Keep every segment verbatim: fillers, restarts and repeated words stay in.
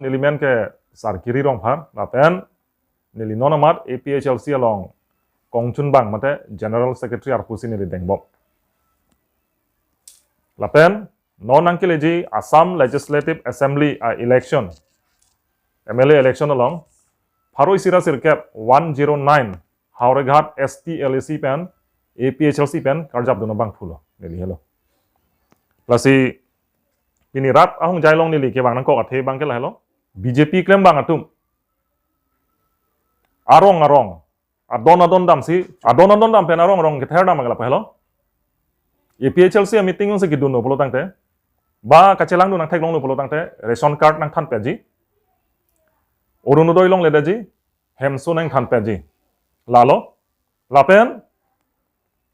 Neli men ke Sarkiri Rongphar, lapen neli non amat A P H L C along kongchunbang mate General Secretary arpu si neli dengbom. Lapen non nangkeleji Assam Legislative Assembly a-election, M L A election along pharo isi ra sirkep one zero nine Howraghat S T L A C pen A P H L C pen karjapdun abangphu lo, neli helo. Lasi pini rat ahongjai along neli kevang nangkok athe abang ke lahelo. B J P klembang atum arong arong, adon adon damsi, adon adon dam pen arong arong kether dam ke lapu helo. A P H L C a-meeting si kedun lo pulo tangte, ba kachelangdun nangtheklong lo pulo tangte, ration card nangthanpetji, Orunodoi longledetji, hemso nangthanpetji. Lalo, lapen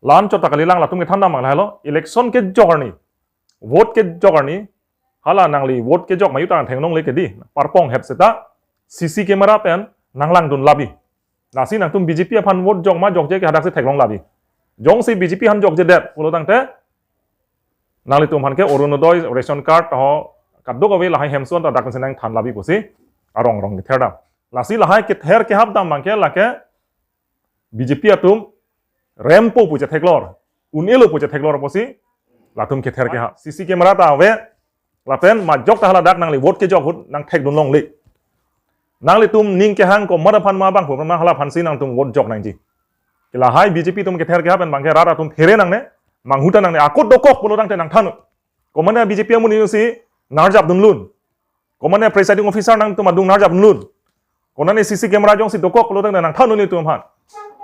la-anchot ta kalilang, latum kethan dam abang lahelo, election kejok arni, vote kejok arni, hala nangli vote kejok ma jutang theklongle kedi, parpong hep seta C C camera pen nanglangdun labi. Lasi nangtum B J P aphan vote jok ma jokje ke hadak si theklong labi. Jongsi B J P aphan jokjedet pulo tangte, nanglitum aphan ke Orunodoi, ration card ho, kadokave lahai hemso ta dak si nangthan labi pusi arong arong kether dam. Lasi lahai kether kehap dam abang ke lake B J P atum rempo pu chetheklor, un-elo pu chetheklor pusi latum kether kehap. C C camera ta ave, lapen majok ta haladak nangli vote kejok ahut nangthekdun longle. Nanglitum ning kehang komat aphan ma abangphu aphan ma, hala aphan si nangtum vote jok nangji. Ke lahai B J P atum kether kehap pen abang ke rat atum phere nangne, manghu ta nangne, akut dokok pulo tangte nangthan. Komatne B J P amonit si narjapdunlun. Komatne presiding officer nangtum adung narjapdunlun. Konatne C C camera jongsi dokok pulo tangte nangthan nelitum aphan.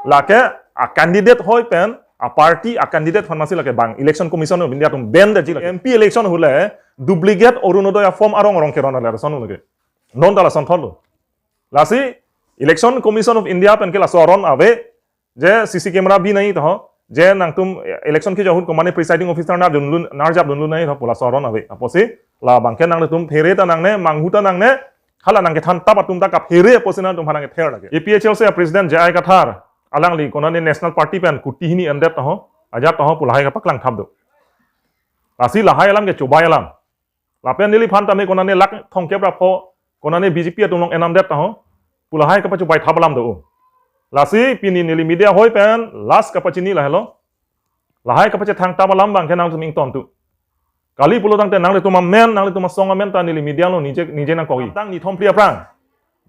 Lake a-candidate hoi pen, a-party a-candidate aphan masi lake bang Election Commission of India atum ban detji lake. M P election ahut le duplicate Orunodoi a-form arong arong keron ale rason lake. Non ta lason thotlo. Lasi Election Commission of India pen ke laso aron ave, je C C camera bi nangji to, je nangtum election kejok ahut komatne presiding officer narjapdunlun, narjapdunlun nangji to pu laso aron ave. Apotsi la abang ke nanglitum phere ta nangne, manghu ta nangne, hala nangkethan tap atum ta kaphere apotsi nangtum aphan nangkether lake. A P H L C a-president J I Kathar, alangli konatne National Party pen kuti hini endet to, ajat to pu lahai kapaklang thap do. Lasi lahai alam ke chubai alam. Lapen neliphan tame konatne lakh thomkep ra pho, konatne B J P atum along enamdet to, pu lahai kapachubai thap alam do. Lasi pini neli media hoi pen last kapachini lahelo. Lahai kapachethang thap alam abang ke nangtum ingtontu. Kali pulo tangte nanglitum amen, nanglitum asong amen ta neli media along nije nije nangkokji. Tang nithom phli aphrang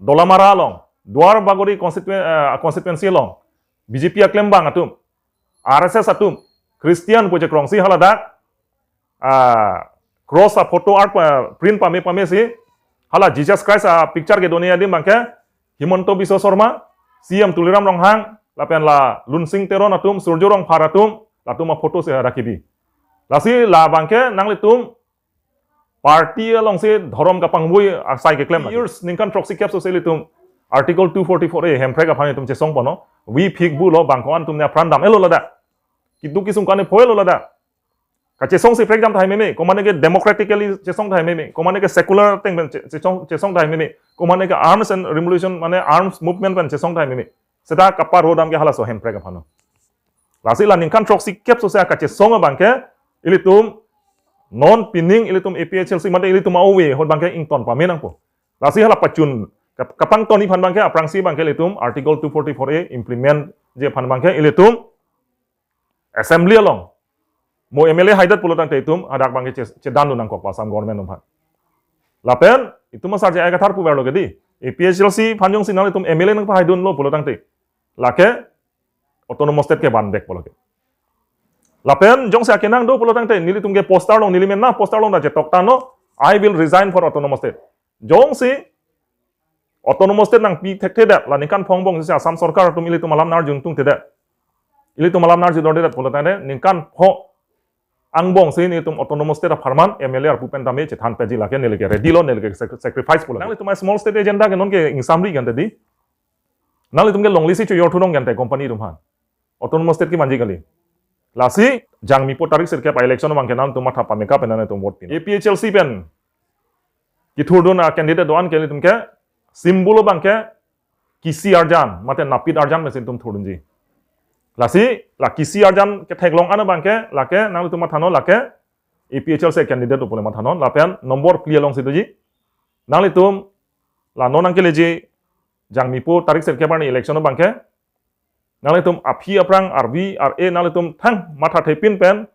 Dolamara along, Duar Bagori constituen-, eh, constituency along B J P aklembang atum, R S S atum, Christian pu chekrongsi haladak, ah, cross a-photo art pa, print pame pamesi, hala Jesus Christ a-picture kedone adim abang ke Himanta Biswa Sarma, C M Tuliram Ronghang, lapen la Lunsing Teron atum, Surjya Rongphar atum, latum a-photo si hadak kebi. Lasi la abang ke nanglitum party alongsi dhorom kapangvoi asai keklem. Years, ningkan throksi kep sose ilitum Article two forty-four A Hemprek aphan itum chesong pono. Vi phik bu lo, bang ko-an atum ne apran dam-et lo ladak. Keduk kesung kane pho-et lo ladak. Kachesongsi prekjam tahai meme, komatne ke democratically chesong tahai meme, komatne ke secular ateng pen che-, chesong, chesong tahai meme, komatne ke arms and revolution, mane arms movement pen chesong tahai meme. Seta kaparo dam ke halaso Hemprek aphan lo. Lasi la ningkan throksi kep sose kachesong abang ke ilitum non pining ilitum A P H L C mate ilitum a-ove ahut abang ke ington pame nangpo. Lasi hala pachun kap-, kapangtoni aphan abang ke aphrangsi abang ke ilitum Article two forty-four A implement-ji aphan abang ke ilitum Assembly along mo M L A haidet pulo tangte itum hadak abang ke che-, chedan lo nangkok pa Assam government atum aphan. Lapen itum asar J I Kathar puver lo kedi, A P H L C aphan jongsi nanglitum M L A nangpahaidun lo pulo tangte, lake Autonomous State ke bandek pulo ke. Lapen jongsi akenang do pulo tangte nelitum ke poster along, neli men na poster along ta chetok tanglo, "I will resign for Autonomous State." Jongsi Autonomous State nangpi thekthedet, la ningkan pho angbong si Assam Sorkar atum ilitum alam narjung tungthedet, ilitum alam narju dordedet pulo tangte, ningkan pho angbong si nelitum Autonomous State apharman M L A arpu pen tame chethan peji, lake neli ke ready lo, neli ke sac-, sacrifice pulo. Nanglitum a-small state agenda ke non ke ingsamri kan tadi. Nanglitum ke longlisi chojor thunong kan te company atum aphan. Autonomous State kevanji kali. Lasi jangmi po tarik sirkep a-election abang ke nangtum matha pameka pen nangtum vote pin. A P H L C pen kethurdun a-candidate do-an ke ilitum ke symbol abang ke kisi arjan mate napit arjan pensi itum thurdunji. Lasi la kisi arjan ketheklong an abang ke lake nanglitum mathanon, lake A P H L C candidate do pule mathanon, lapen nombor phli alongsi doji. Nanglitum La non nangkeleji Jangmipo tarik sirkep arni election abangke nanglitum aphi aphrang arvi ar-e nanglitum thang matha thepin pen,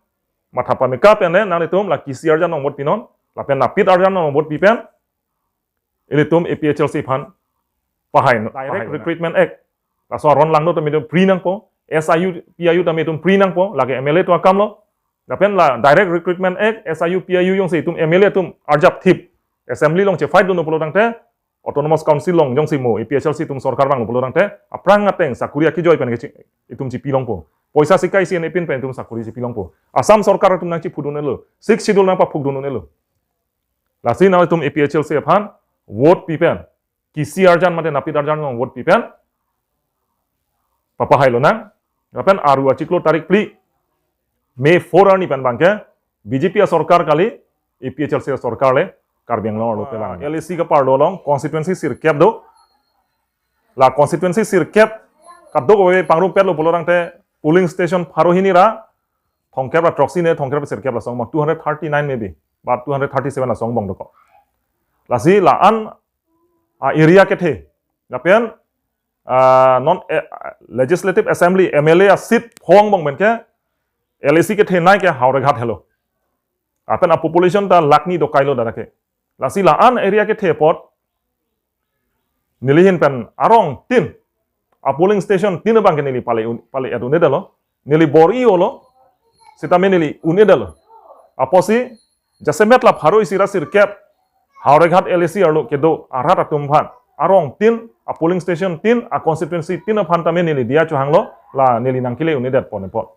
matha pameka pen le nanglitum la kisi arjan along vote pinon, lapen napit arjan along vote pi pen ilitum A P H L C aphan pahai, Direct pahai Recruitment Act. Laso aron langno tame itum free nangpo, S I U, P I U tame itum free nangpo, lake M L A atum akamlo. Lapen la Direct Recruitment Act, S I U, P I U jongsi itum M L A atum arjap thip, assembly along chefight dunlo pulo tangte, Autonomous Council along jongsi mo A P H L C atum sorkar vanglo pulo tangte, aphrang ateng sakuri akejoi pen kechi-, itum chipi longpo. Poisa sika isi ane pin pen itum sakuri chipi longpo. Assam sorkar atum nangchiphu dun-elo, Sixth Schedule nangpaphuk dun-elo. Lasi nanglitum A P H L C aphan vote pi pen, kisi arjan mate napit arjan along vote pi pen papahai lonang. Lapen aru achiklo tarik phli, May four arni pen abangke B J P asorkar kali, A P H L C asorkar le Karbi Anglong arlo pelang. L A C kaparlo along constituency sirkep do. La constituency sirkep kadokave pangrum petlo pulo tangte polling station pharo hini ra thomkep ra throksi ne thomkep ra sirkep la asong abang, two hundred thirty-nine maybe, ba two hundred thirty-seven la asong abang dokok. Lasi la-an a-area kethe, lapen, ah, non, eh, Legislative Assembly, M L A a-seat phong abang pen ke L A C kethenei ke Howraghat helo. Lapen a-population ta lakh ni dokai lo dak ke. Lasi la-an area kethe apot neli ahin pen arong tin, a-polling station tin abangke neli pale un-, pale et un-edetlo. Neli bor-i-olo, sitame neli un-edetlo. Apotsi jasemet la pharo isi ra sirkep Howraghat L A C arlo kedo arat atum aphan, arong tin, a-polling station tin, a-constituency tin aphan tame neli diya chohanglo, la neli nangkele un-edet pon apot.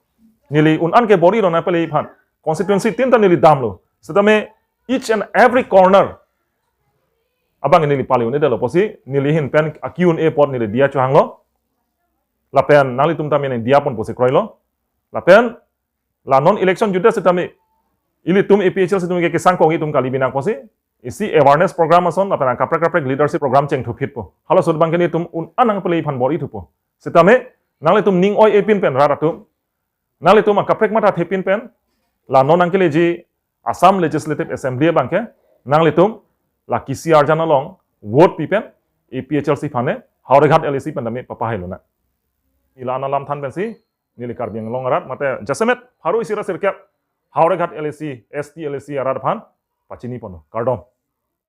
Neli un-an ke bor-i lonang pale aphan, constituency tin ta neli damlo. Sitame each and every corner abang neli pale un-edetlo pusi neli ahin pen a-Q and A apot neli diya chohanglo. Lapen nanglitum tame neli diya pon pusi kroilo. Lapen la non election jute sitame ilitum A P H L C atum ke kesang kong itum kali binang pusi isi awareness program ason lapen kaprek kaprek leadership program chengthuphitpo. Halaso ahut abangke nelitum un-an nangpale aphan bor-i thupo. Sitame nanglitum ning oi-e pin pen rat atum, nanglitum akaprek matha thepin pen, la non nangkeleji Assam Legislative Assembly abangke nanglitum la kisi arjan along vote pi pen A P H L C aphan ne Howraghat L A C pen tame papahai lonang. Ila-an alam than pensi neli Karbi Anglong arat mate jasemet pharo isi ra sirkep Howraghat L A C, S T L A C arat aphan pachini ponlo. Kardom.